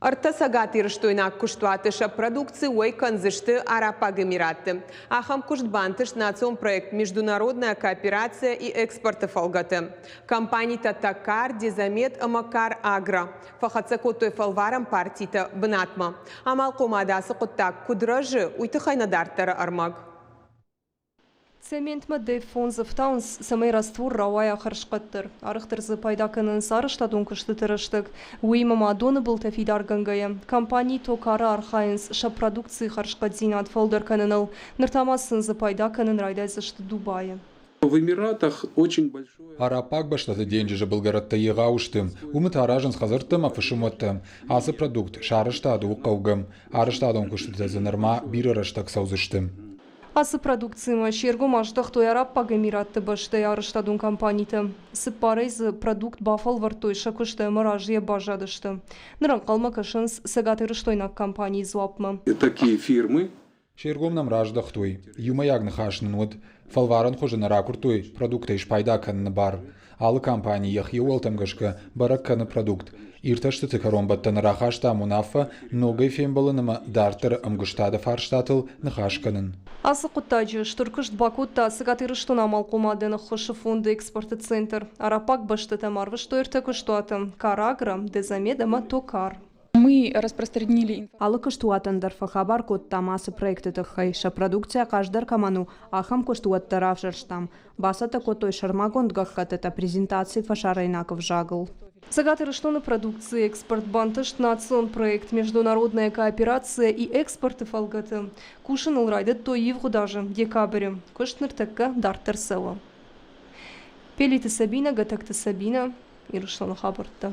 Ӕртӕ цӕгатирыстойнаг куыстуаты сӕ продукци уӕй кӕндзысты Араббаг Эмиратты. Ахӕм куыст бантыст национ проект «Международная кооперация и экспорт»-ы фӕлгӕты. Компанитӕ «Токар», «Дезамет» ӕмӕ «Кар-Агро» фӕхӕццӕ кодтой фӕлварӕн партитӕ бынатмӕ. Амалхъомады ацы хъуыддаг куыд рӕзы, уый тыххӕй нӕ дарддӕры ӕрмӕг. Цементмӕ дӕ-фондз ӕфтауынц, цӕмӕй раствор рауайа хӕрзхъӕддӕр. Арӕхдӕр дзы пайда кӕнынц арӕзтадон куыстыты рӕстӕг. Уыимӕ ма доны былтӕ фидаргӕнгӕйӕ, компани Токары архайынц сӕ продукцийы хӕрзхъӕддзинад фылдӕр кӕныныл. Ныр та ма сын дзы пайда кӕнын райдайдзысты Дубайы. В Эмиратах очень большое. Араббаг бӕстӕты денджызы былгӕрӕттӕ егъау сты. Уымыты аразынц хӕдзӕрттӕ ӕмӕ фысымуӕттӕ. Ацы продукт сарӕзтад у хъӕугӕ. Арӕзтадон куыстытӕ дзы нырма бирӕ рӕстӕг цӕудзысты. Ацы продукцимӕ се ргом аздӕхтой Араббаг Эмиратты бӕстӕйы арӕзтадон компанитӕ. Цыппарӕй дзы продукт бафӕлвӕрдтой сӕ куысты ӕмӕ разыйӕ баззадысты. Ныр ӕнхъӕлмӕ кӕсынц цӕгатирыстойнаг компанийы дзуаппмӕ. Такие фирмы. Се ргом нӕм раздӕхтой. Иумӕйаг ныхас нын уыд. Фӕлварӕн хуызы нӕ ракуырдтой продуктӕй спайда кӕныны бар. Алы компани йӕхи ӕууӕлтӕм гӕсгӕ бӕрӕг кӕны продукт. Иртӕстыты кӕронбӕттӕны рахастам уынаффӕ ногӕй фембӕлын ӕмӕ дарддӕры ӕмгуыстады фарстатыл ныхас кӕнын. Ацы хъуыддаджы стыр куыст бакодта Цӕгат Ирыстоны амалхъомадӕн ӕххуысы фонды экспорты центр. Араббаг бӕстӕтӕм арвыстой ӕртӕ куыстуаты – Карагра, Дезамед ӕмӕ Токар. Мы распространили Алы куыстуатӕн дӕр фӕхабар кодтам ацы проекты тыххӕй, сӕ продукци ахъаздӕр кӕмӕн у, ахӕм куыстуӕттӕ равзӕрстам. Бацӕттӕ кодтой сӕрмагонд гӕххӕттытӕ презентаци фӕсарӕйнаг ӕвзагыл. Цӕгат Ирыстоны продукцийы экспорт бантыст национ проект «Международная кооперация и экспорт»-ы фӕлгӕты. Кусын ыл райдыдтой ивгъуыд азы декабры. Куыст ныртӕккӕ дарддӕр цӕуы. Пелиты Сабинӕ, Гӕтӕгты Сабинӕ, Ирыстоны хабӕрттӕ.